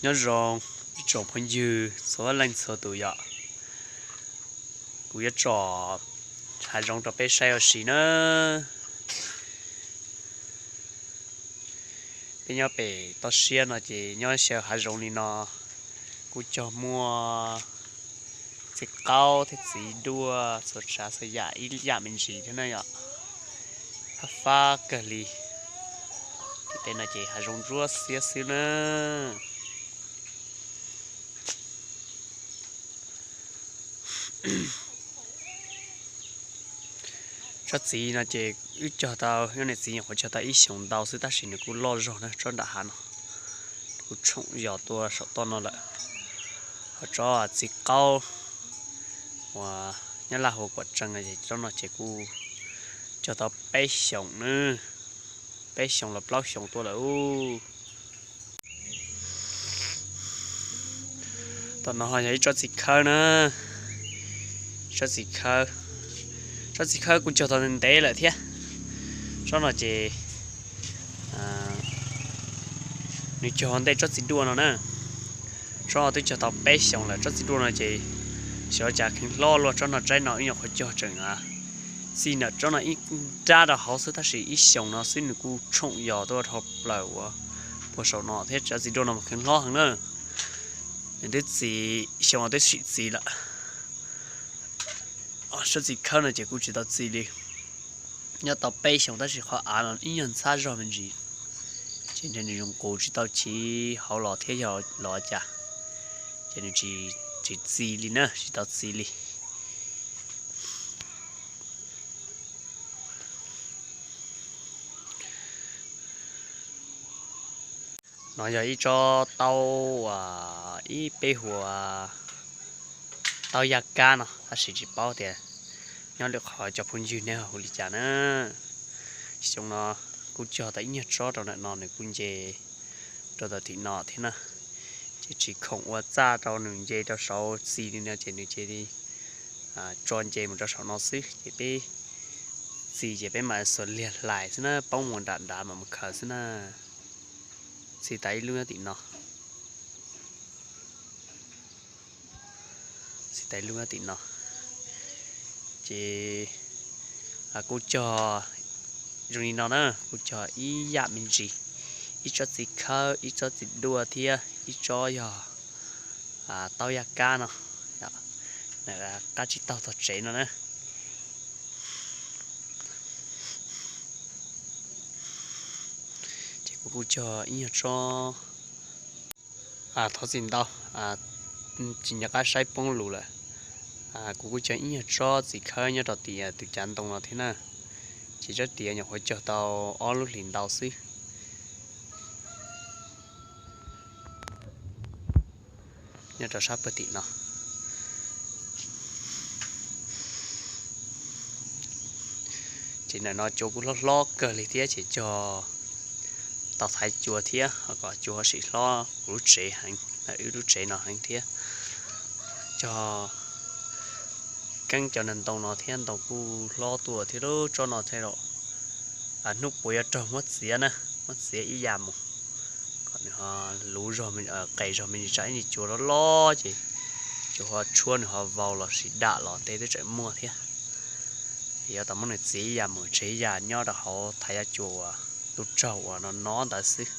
Nyob zoo ib tsoom phooj ywg txhua leej txhua tus yom. Kuv yuav tso hav zoov rau peb saib ua si na. Peb nyob pem toj siab no ces nyob xyaw hav zoov li no kuj cog muaj txiv qaub thiab txiv duaj txhua tsav txhua yam ib yam me ntsis thiab na yom. Fab fab kawg li. Tim tej no ces hav zoov ntsuab xiab xwb na. Tsob txiv no ces wb cog tau, yog niam txiv nyuam qhuav cog tau ib xyoos ntau xwb tab sis nws kuj loj zog na, tsob nram hav no kuj tshoom yos tuaj saum toj no lawm. Ho tsob txiv qaub uas nyob laj hu kuam tsees no ces tsob no ces kuj cog tau peb xyoos na, peb xyoos los plaub xyoos tuaj lawm. Tom no ho yog ib tsob txiv khawb na, tsob txiv khawb, tsob txiv khawb kuj cog tau ntev lawm thiab. Tsob no ces nws cog ntej tsob txiv duaj no na. Tsob no twb cog tau peb xyoos lawm, tsob txiv duaj no ces xyov cas kheev hlob luaj, tsob no tsaib no ib nyuam qhuav cog tseem txij ntawm tsob no ib nrab rau hauv xwb tab sis ib xyoos no xwb nws kuj tshoom yos tuaj dhau plaws uas puag saum no thiab, tsob txiv duaj no mas kheev hlob heev na. Nws twb txiv, xyoo no twb sim txiv lawm. Tsob txiv khawb no ces kuj tsis tau txi li, nyob tau peb xyoos tab sis qhov av no ib nyuag ntxhab zog me ntsis, ces nws zoo qus tsis tau chiv hauv los thiab yog los cas, ces nws tsis txi li na, tsis tau txi li. No yog ib tsob taub, ib peb hu ua taub yaj kab no tab sis tsis paub tias nyob lwm qhov cov phooj ywg nej hu li cas na. Xyoo no kuj cog tau ib nyuag tsob rau ntawm no nws kuj nce rau tau tim no thiab na, ces tsis khoom ua txaj rau nws nce rau saud txi li no ces nws cia li tso nce mus rau saum no xwb ces peb txi ces peb mam xuas liag hlais xwb na, poob mus nram nrad mam mus khaws xwb na. Txi tas ib lub nyob tim no, txi tas ib lub nyob tim no, ces kuj cog zoo li no na, kuj cog ib yam me ntsis, ib tsob txiv khawb, ib tsob txiv duaj thiab ib tsob yog taub yaj kab no, qab tsib taug tog tsev no na. Ces kuv kuj cog ib nyuag tsob, thov txim ntau, tsis nco qab saib poob lus lawm. Kuv kuj cog ib nyuag tsob txiv khawb nyob rau tim tus cav ntoo no thiab na, ces tsob tiav nyuam qhuav cog tau ob lub hlis ntau xwb. Nyob rau sab pawg tim no, ces ntawm no cua kuj hlob hlob kawg li thiab ces cog tau thaiv cua thiab kom cua ho sim hlob kuv lub tsev heev, wb lub tsev no heev thiab. Cog keeb cov ntoo no thiab ntoo kuj hlob tuaj thiab lub tsob no thiab los, hnub puas yuav raug muab txiav na, muab txiav ib yam mus kom nws ho luv zog, qes zog me ntsis tsam ib ntsis cua loj loj ces cua ho tshuab nws ho vau los sis dam los tej twb tseem muaj thiab. Yuav tau muab nws txiav ib yam mus tseg ib yam nyob rau hauv thaiv cua uas lub tsaug uas no no ntawd xwb.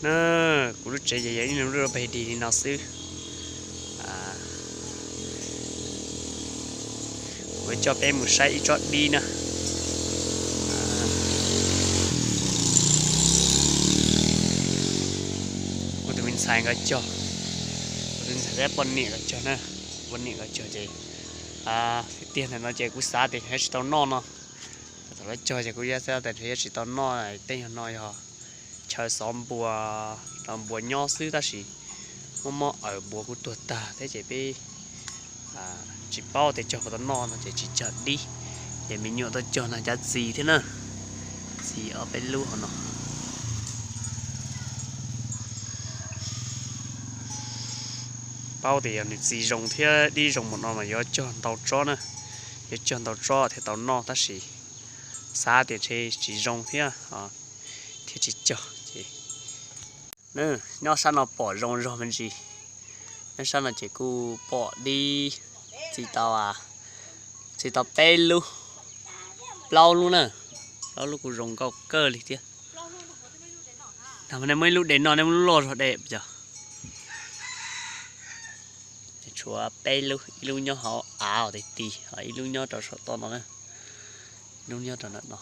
Na, kuv lub tsev ces yog ib lub peg dig li no xwb. Kuv coj peb mus saib ib tsob dib na. Kuv tus me ntxhais nkawd cog, kuv tus ntxhais thiab poj niam nkawd cog na. Poj niam nkawd cog ces tiag tiag ntawm no ces kuv xav tias yuav tsis tau noj no. Thaum lawv cog ces kuv xav tias yuav tsis tau noj, tej yog no yog chaw xov npua rau npua nyob xwb tab sis muab mob aws npua kuj tuag tag thiab ces peb tsis paub tias cog puas tau noj no ces tsis cog dib. Ces me nyuam tuaj cog no cav txi thiab na, txi ob peb lub hauv no. Paub tias yog nws txi zoo thiab dib zoo npaum no mas yuav cog ntau tsob na, yuav cog ntau tsob thiaj tau noj tab sis xav tias ntshe tsis zoo thiab. Tsis cog ces nyob sab no pom zoo zog me ntsis. Nyob sab no ces kuj pom dib, txi tau, txi tau peb lub, plaub lub na, plaub lub kuj zoo nkauj kawg li thiab. Nej muaj ib lub de noj, nej muaj lub loj zog de yog. Tshuav peb lub, ib lub nyob hauv av tis tis, ho ib lub nyob rau saum toj no, ib lub nyob rau ntawm no.